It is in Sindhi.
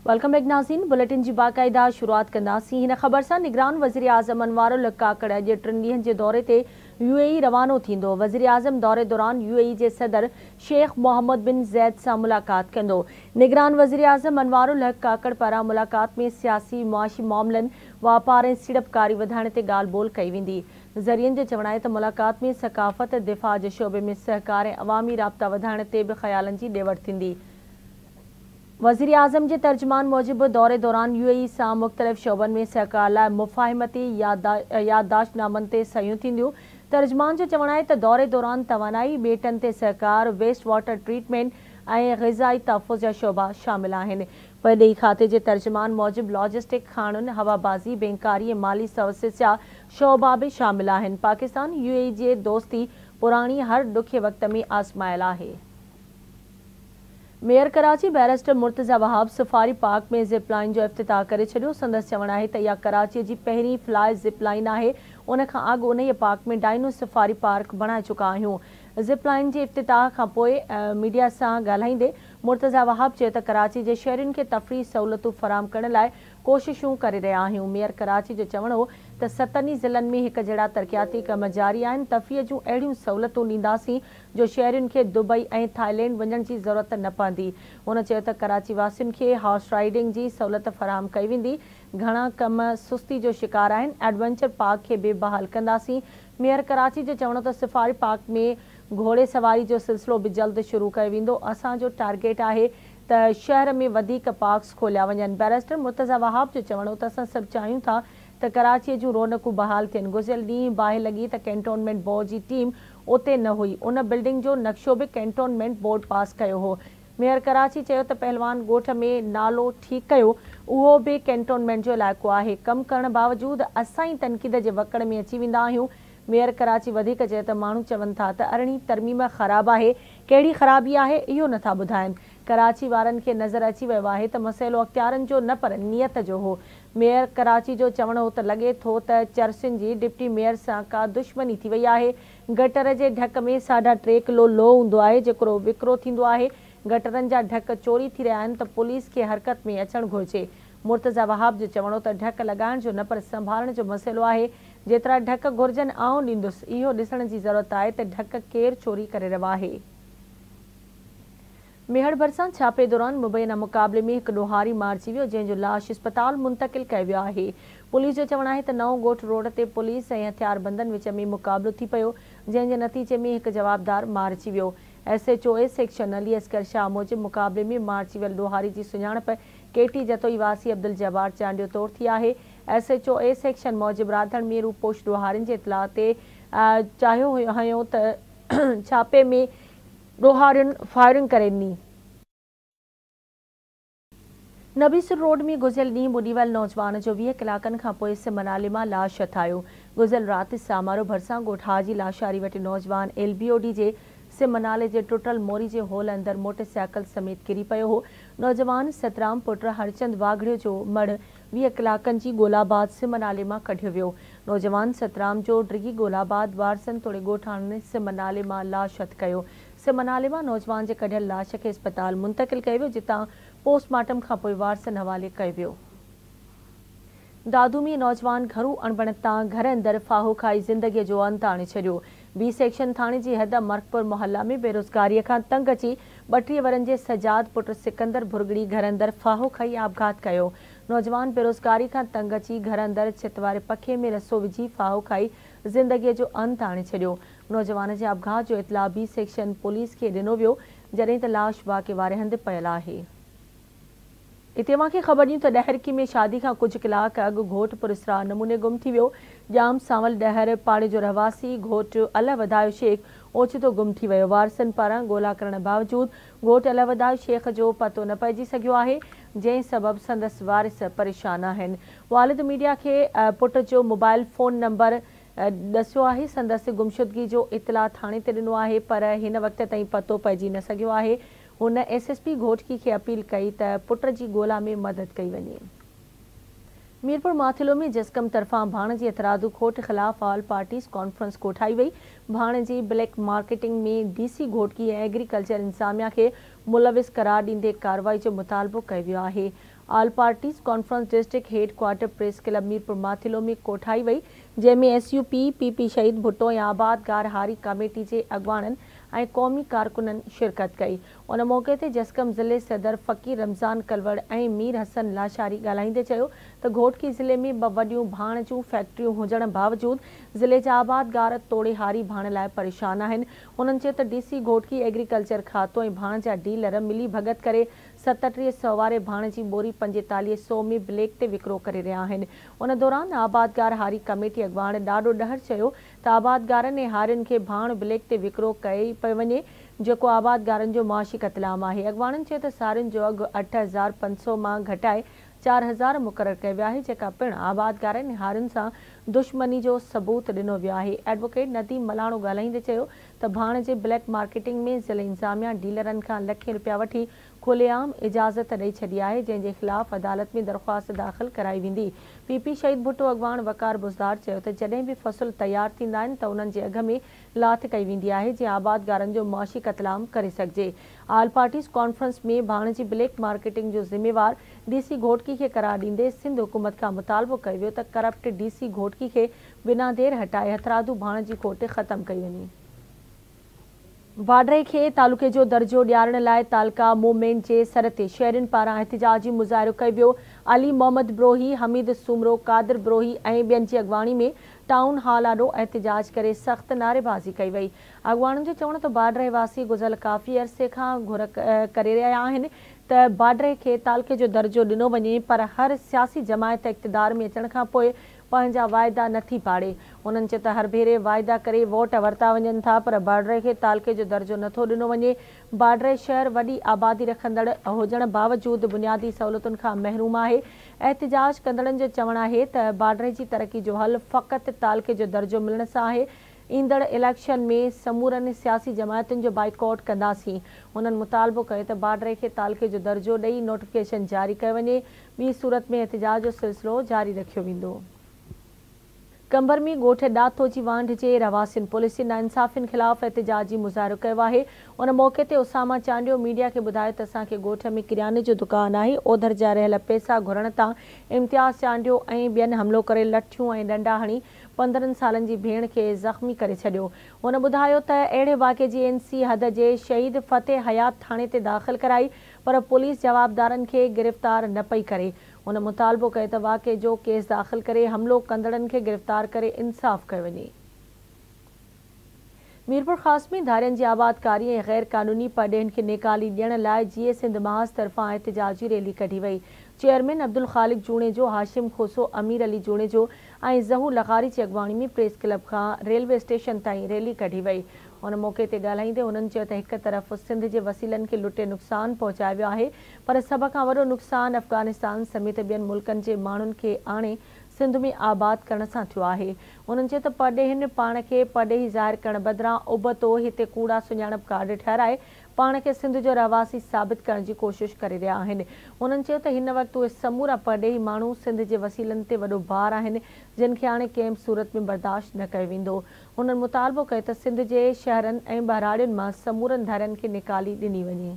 Welcome back ناظرين بليٽن جي باقاعده شروعات ڪنداسين هن خبر سان نگران وزيراعظم انوار الحق ڪاڪڙ اڄ ٽن ڏينهن جي دوري تي يو اي اي روانو ٿيندو وزيراعظم دوري دوران يو اي اي جي صدر شيخ محمد بن زيد سان ملاقات ڪندو نگران وزيراعظم انوار الحق ڪاڪڙ پاران ملاقات ۾ سياسي معاشي معاملن واپار ۽ سيڙپڪاري وڌائڻ تي ڳالهه ٻولهه ڪئي ويندي ذريعن جو چوڻ آهي ته ملاقات ۾ ثقافت دفاع جي شعبي ۾ سهڪار ۽ عوامي رابطا وڌائڻ تي به خيالن جي ڏي وٺ ٿيندي. وزيراعظم جي ترجمان موجب دوري دوران يو اي اي سان مختلف شعبن ۾ سهڪار لاء مفاهمتي يادداشت نامن تي صحيحون ٿينديون. ترجمان جو چوڻ آهي ته دوري دوران توانائي، ٻيٽن تي سهڪار، ويسٽ واٽر ٽريٽمينٽ ۽ غذائي تحفظ جا شعبا شامل آهن. پرڏيهي کاتي جي ترجمان موجب لاجسٽڪ، کاڻن، هوابازي، بينڪاري ۽ مالي سروسز جا شعبا به شامل آهن. پاڪستان يو اي اي جي دوستي پراڻي هر ڏکي وقت ۾ آزمايل آهي. Mayor Karachi barrister Murtaza Wahab safari park ۾ zip line جو افتتاح ڪري ڇڏيو. سندس چوڻ آهي ته اها ڪراچي جي پهرين فلاء زپ لائين آهي، ان کان اڳ انهيء پارڪ ۾ ڊائنو سفاري پارڪ بڻائي چڪا آهيون. زپ لائين جي افتتاح کانپوء ميڊيا سان ڳالهائيندي مرتضيٰ وهاب چيو ته ڪراچي جي شهرين کي تفريحي سهولتون فراهم ڪرڻ لاء ڪوششون ڪري رهيا آهيون. ميئر ڪراچي جو چوڻ هو ته ستن ئي ضلعن ۾ هڪ جهڙا ترقياتي ڪم جاري آهن، تفريح جون اهڙيون سهولتون ڏينداسين جو شهرين کي دبئي ۽ ٿائيلينڊ وڃڻ جي ضرورت نه پوندي. هن چيو ته ڪراچي واسين کي هارس رائيڊنگ جي سهولت فراهم ڪئي ويندي، گهڻا ڪم سستي جو شڪار آهن، ايڊونچر پارڪ کي به بحال ڪنداسين. ميئر ڪراچي جو چوڻ هو ته سفاري پارڪ ۾ گهوڙي سواري جو سلسلو به جلد شروع ڪيو ويندو، اسان جو ٽارگيٽ آهي ته شهر ۾ وڌيڪ پارڪس کوليا وڃن. بئريسٽر مرتضيٰ وهاب جو چوڻ هو ته اسان سڀ چاهيون ٿا ته ڪراچيء جون رونقون بحال ٿين، گذريل ڏينهن باهه لڳي ته ڪينٽونمينٽ بورڊ جي ٽيم اتي نه هئي، ان بلڊنگ جو نقشو به ڪينٽونمينٽ بورڊ پاس ڪيو هو. ميئر ڪراچي چيو ته پهلوان ڳوٺ ۾ نالو ٺيڪ ڪيو، اهو به ڪينٽونمينٽ جو علائقو آهي، ڪم ڪرڻ باوجود اسان ئي تنقيد جي وڪڙ ۾ اچي ويندا آهيون. ميئر ڪراچي وڌيڪ چيو ته ماڻهو چون ٿا ته ارڙهين ترميم خراب آهي، ڪهڙي خرابي آهي اهو نٿا ٻڌائين. ڪراچي وارن کي نظر اچي ويو آهي ته مسئلو اختيارن جو نه پر نيت جو هو. ميئر ڪراچي جو چوڻ هو ته لڳي ٿو ته چرسين جي ڊپٽي ميئر سان ڪا دشمني ٿي وئي آهي، گٽر جي ڍڪ ۾ ساڍا ٽي ڪلو لوهه هوندو آهي جيڪو وڪرو ٿيندو آهي، گٽرن جا ڍڪ چوري ٿي رهيا آهن ته پوليس کي حرڪت ۾ اچڻ گهرجي. مرتضيٰ وهاب جو چوڻ هو ته ڍڪ لڳائڻ جو نه پر سنڀالڻ جو مسئلو آهي، جيترا ڍڪ گهرجن آئون ڏيندس، اهو ڏسڻ جي ضرورت آهي ته ڍڪ ڪير چوري ڪري رهيو آهي. ميهڙ ڀرسان ڇاپي دوران مبينا مقابلي ۾ هڪ ڏوهاري مارجي ويو، جنهن جو لاش اسپتال منتقل ڪيو ويو آهي. پوليس جو چوڻ آهي ته نئون ڳوٺ روڊ تي پوليس ۽ هٿياربندن وچ ۾ مقابلو ٿي پيو، جنهن جي نتيجي ۾ هڪ جوابدار مارجي ويو. S H O A section Ali Asghar Shah موجب مقابلي ۾ مارجي ويل ڏوهاري جي سڃاڻپ ڪيٽي جتوئي واسي عبدالجبار چانڊيو طور ٿي آهي. S H O A section موجب راڌڻ ۾ روپوش ڏوهارين جي اطلاع تي ڇاپو هنيو ته ڇاپي ۾ ڏوهارين فائرنگ ڪري ڏني. نبي سر روڊ ۾ گذريل ڏينهن ٻڏي ويل نوجوان جو 20 ڪلاڪن کانپوء سم نالي مان لاش هٿ آيو. گذريل رات سامارو ڀرسان ڳوٺ حاجي لاشاري وٽ نوجوان ايل بي او ڊي جي سم نالي جي ٽٽل موري جي هول اندر موٽر سائيڪل سميت ڪري پيو هو. نوجوان سترام پٽ هرچند واگهڙيو جو مڙهه 20 ڪلاڪن جي ڳولا بعد سم نالي مان ڪڍيو ويو. نوجوان سترام جو ڊگهي ڳولا بعد وارثن توڙي ڳوٺاڻن سم نالي مان لاش هٿ ڪيو. سم نالي مان نوجوان جي ڪڍيل لاش کي اسپتال منتقل ڪيو ويو جتان پوسٽ مارٽم کانپوء وارثن حوالي ڪيو ويو. دادو ۾ نوجوان گهرو اڻبڻت تان گهر اندر ڦاهو کائي زندگي جو انت آڻي ڇڏيو. بي سيڪشن ٿاڻي جي حد مرکپور محلا ۾ بيروزگاري کان تنگ اچي 32 ورهين جي سجاد پٽ سڪندر ڀرڳڙي گهر اندر ڦاهو کائي آپگهات ڪيو. نوجوان بيروزگاري کان تنگ اچي گهر اندر ڇت واري پکي ۾ رسو وجهي ڦاهو کائي زندگي جو انت آڻي ڇڏيو. نوجوان جي آپگهات جو اطلاع بي سيڪشن پوليس کي ڏنو ويو، جڏهن ته لاش واقعي واري هنڌ پيل آهي. اتي اوهان کي خبر ڏيون ته ڏهرڪي ۾ شادي کان ڪجهه ڪلاڪ اڳ گهوٽ پراسرار نموني گم ٿي ويو. ڄام سانول ڏهر پاڙي جو رهواسي گهوٽ الهه وڌايو شيخ اوچتو گم ٿي ويو. وارثن پاران ڳولا ڪرڻ باوجود گهوٽ الهه وڌايو شيخ جو پتو نه پئجي سگهيو آهي، جنهن سبب سندس وارث پريشان آهن. والد ميڊيا کي پٽ جو موبائل فون نمبر ڏسيو آهي، سندس گمشدگي جو اطلاع ٿاڻي تي ڏنو آهي پر هن وقت تائين پتو پئجي نه سگهيو آهي. هن ايس ايس پي گهوٽڪي کي اپيل ڪئي ته پٽ جي ڳولا ۾ مدد ڪئي وڃي. ميرپور ماٿيلو ۾ جسقم طرفان ڀاڻ جي هٿرادو کوٽ خلاف آل پارٽيز ڪانفرنس ڪوٺائي وئي. ڀاڻ جي black marketing ۾ D C Ghotki ۽ agriculture انتظاميا کي ملوث قرار ڏيندي ڪارروائي جو مطالبو ڪيو ويو آهي. All parties conference district headquarter press club Mirpur Mathelo ۾ ڪوٺائي وئي، جنهن ۾ S U P, P P Shaheed Bhutto ۽ آبادگار هاري ڪاميٽي جي اڳواڻن ۽ قومي ڪارڪنن شرڪت ڪئي. ان موقعي تي جسقم ضلعي صدر فقير رمضان ڪلوڙ ۽ مير حسن لاشاري ڳالهائيندي چيو ته گهوٽڪي ضلعي ۾ ٻه وڏيون ڀاڻ جون فيڪٽريون هجڻ باوجود ضلعي جا آبادگار توڙي هاري ڀاڻ لاء پريشان آهن. هنن چيو ته ڊي سي گهوٽڪي، ايگريڪلچر کاتو ۽ ڀاڻ جا ڊيلر ملي ڀڳت ڪري 37 سئو واري ڀاڻ جي ٻوري 45 سئو ۾ بليڪ تي وڪرو ڪري رهيا آهن. ان دوران آبادگار هاري ڪميٽي اڳواڻ ڏاڏو ڏهر چيو ته آبادگارن ۽ هارين کي ڀاڻ بليڪ تي وڪرو ڪئي پيو وڃي جيڪو آبادگارن جو معاشي قتلام آهي. اڳواڻن چيو ته سارين جو اگهه 8500 مان گهٽائي 4000 مقرر ڪيو ويو آهي جيڪا پڻ آبادگارن ۽ هارين سان دشمني جو ثبوت ڏنو ويو آهي. ايڊووڪيٽ نديم ملاڻو ڳالهائيندي چيو ته ڀاڻ جي بليڪ مارڪيٽنگ ۾ ضلعي انتظاميا ڊيلرن کان لکين رپيا وٺي کلي عام اجازت ڏئي ڇڏي آهي جنهن جي خلاف عدالت ۾ درخواست داخل ڪرائي ويندي. پي پي شهيد ڀٽو اڳواڻ وقار بوزدار چيو ته جڏهن به فصل تيار ٿيندا آهن ته انهن جي اگهه ۾ لاٿ ڪئي ويندي آهي جيئن آبادگارن جو معاشي قتلام ڪري سگهجي. آل پارٽيز ڪانفرنس ۾ ڀاڻ جي بليڪ مارڪيٽنگ جو ذميوار ڊي سي گهوٽڪي کي قرار ڏيندي سنڌ حڪومت کان مطالبو ڪيو ويو ته ڪرپٽ ڊي سي گهوٽڪي کي بنا دير هٽائي هٿرادو ڀاڻ جي کوٽ ختم ڪئي وڃي. باڊهه کي تعلقي جو درجو ڏيارڻ لاء تعلقه موومينٽ جي سڏ تي شهرين پاران احتجاجي مظاهرو ڪيو ويو. علي محمد بروهي، حميد سومرو، قادر بروهي ۽ ٻين جي اڳواڻي ۾ ٽائون هال آڏو احتجاج ڪري سخت نعريبازي ڪئي وئي. اڳواڻن جو چوڻ ته باڊهه واسي گذريل ڪافي عرصي کان گهر ڪري رهيا آهن ته باڊهه کي تعلقي جو درجو ڏنو وڃي پر هر سياسي جماعت اقتدار ۾ اچڻ کانپوء پنهنجا واعدا نه ٿي پاڙي. هنن چيو ته هر ڀيري واعدا ڪري ووٽ ورتا وڃن ٿا پر باڊهه کي تعلقي جو درجو نه ٿو ڏنو وڃي. باڊهه شهر وڏي آبادي رکندڙ هجڻ باوجود بنيادي سهولتن کان محروم آهي. احتجاج ڪندڙن جو چوڻ آهي ته باڊهه جي ترقي جو حل فقط تعلقي جو درجو ملڻ سان آهي. ايندڙ اليڪشن ۾ سمورن سياسي جماعتن جو بائيڪاٽ ڪنداسين. هنن مطالبو ڪيو ته باڊهه کي تعلقي جو درجو ڏئي نوٽيفڪيشن جاري ڪيو وڃي. ٻي صورت ۾ احتجاج جو سلسلو جاري رکيو ويندو. قمبر ۾ ڳوٺ ڏاتو جي وانڍ جي رهواسين پوليس جي ناانصافين خلاف احتجاجي مظاهرو ڪيو آهي. ان موقعي تي اسامه چانڊيو ميڊيا کي ٻڌايو ته اسان کي ڳوٺ ۾ ڪرياني جو دڪان آهي، اوڌر جا رهيل پئسا گهرڻ تان امتياز چانڊيو ۽ ٻين حملو ڪري لٺيون ۽ ڏنڊا هڻي 15 سالن جي ڀيڻ کي زخمي ڪري ڇڏيو. هن ٻڌايو ته اهڙي واقعي جي اين سي حد جي شهيد فتح حيات ٿاڻي تي داخل ڪرائي پر پوليس جوابدارن کي گرفتار نه پئي ڪري. هن مطالبو ڪيو ته واقعي جو ڪيس داخل ڪري حملو ڪندڙن کي گرفتار ڪري انصاف ڪيو وڃي. ميرپورخاص ۾ ڌارين جي آبادڪاري ۽ غير قانوني پرڏيهين کي نيڪالي ڏيڻ لاء جيئي سنڌ محاذ طرفان احتجاجي ريلي ڪڍي وئي. چيئرمين عبدالخالق جوڻيجو، هاشم کوسو، امير علي جوڻيجو ۽ ظهور لغاري جي اڳواڻي ۾ پريس ڪلب کان ريلوي اسٽيشن تائين ريلي ڪڍي وئي. ان موقعي تي ڳالهائيندي هنن چيو ته هڪ طرف سنڌ جي وسيلن کي لٽي نقصان پهچايو ويو آهي پر سڀ کان وڏو نقصان افغانستان سميت ٻين ملڪن جي ماڻهن کي آڻي سنڌ ۾ آباد ڪرڻ سان ٿيو آهي. هنن چيو ته پرڏيهين پاڻ کي پرڏيهي ظاهر ڪرڻ بدران ابتو هتي ڪوڙا سڃاڻپ ڪارڊ ٺهرائي پاڻ کي سنڌ جو رهواسي ثابت ڪرڻ جي ڪوشش ڪري رهيا آهن. هنن چيو ته هن وقت اهي سمورا پرڏيهي ماڻهو سنڌ جي وسيلن تي وڏو بار آهن جن کي هاڻي ڪنهن به صورت ۾ برداشت نه ڪيو ويندو. هنن مطالبو ڪيو ته سنڌ جي شهرن ۽ ٻهراڙين مان سمورن ڌارين کي نيڪالي ڏني وڃي.